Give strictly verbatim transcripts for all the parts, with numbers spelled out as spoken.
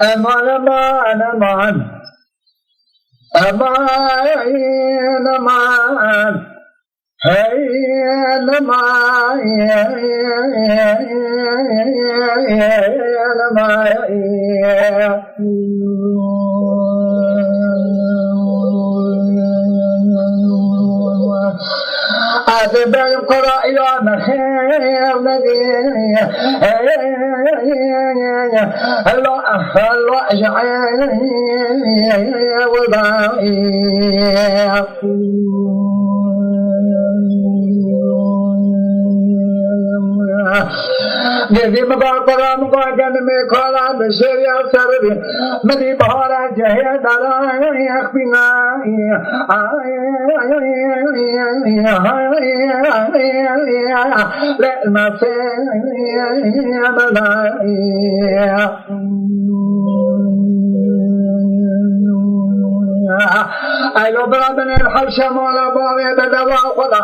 Eman, eman, eman. Eman, eman. Hey, eman. Ez ê berî qura îla nexêr nedî. Helo, helo, ji ewil da. Gevî min ba qura min ba genimê kala min jêriya ser bî. Min dî bihara cehê dara yexbîna. Lê nasê min da. Ey lo bira binêr hewşe mala bavê bi deva xwe da.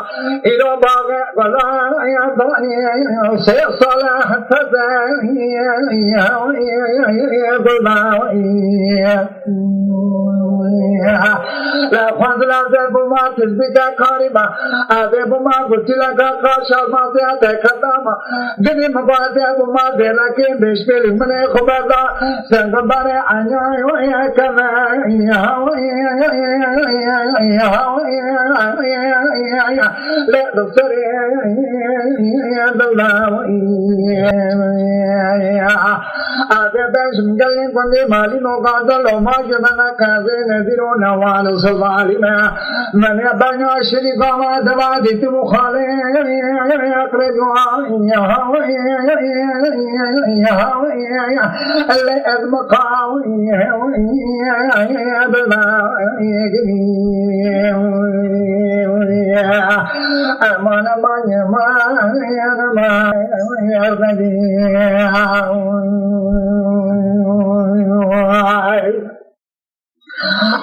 Îro bavê xwe da ya danî sê sala teze gul da. La xwendila ze bûma tizbîte karî ma. Ave bûma gotîleka qaşal ma ziyade kedama. Dilî min vade bûma zêrekê bêşbêlî min ê xwe berda. Sengin berê enyay wê keve. Lê bi serê dewla. Ave ben ji min gelên gundê malî no gazel o ma ji min qezê nezîr û newal û sivalî me. Menê benya şirîka ma deva dîtim û xalê aqrê duayê. Lê ez miqawî bila. Eman, eman, eman, eman.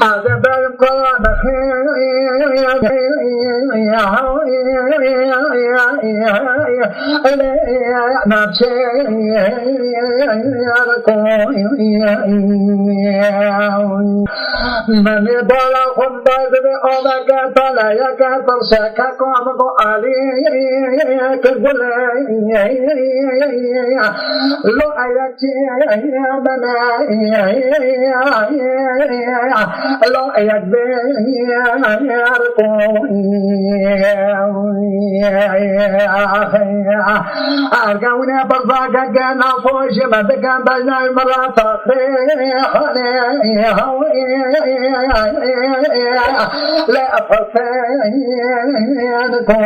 Ave berim kala nexêr. Navçe Menê bala xwe dayê dibê aveke taleyeke tirseke ka min got alî ke gulê. Lo eyek çi mene. Lo eyek bê ko. Ergewine birzageke nafo ji me dikin bejnay min re taxê xanê. Lê efesên ko.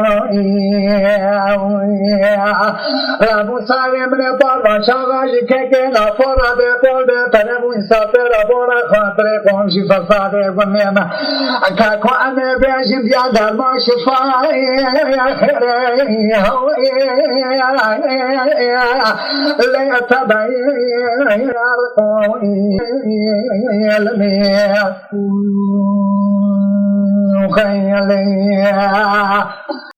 Rabû sarê min ê parva şaxa ji kekê nafo re bê bol bê pere bû însafê re bore xatirê komşî fesadê gumê me. Ka ku em ê bêjin biya derman şifayê xêrê. Lê tebeyê erqoyê lê xeyelê.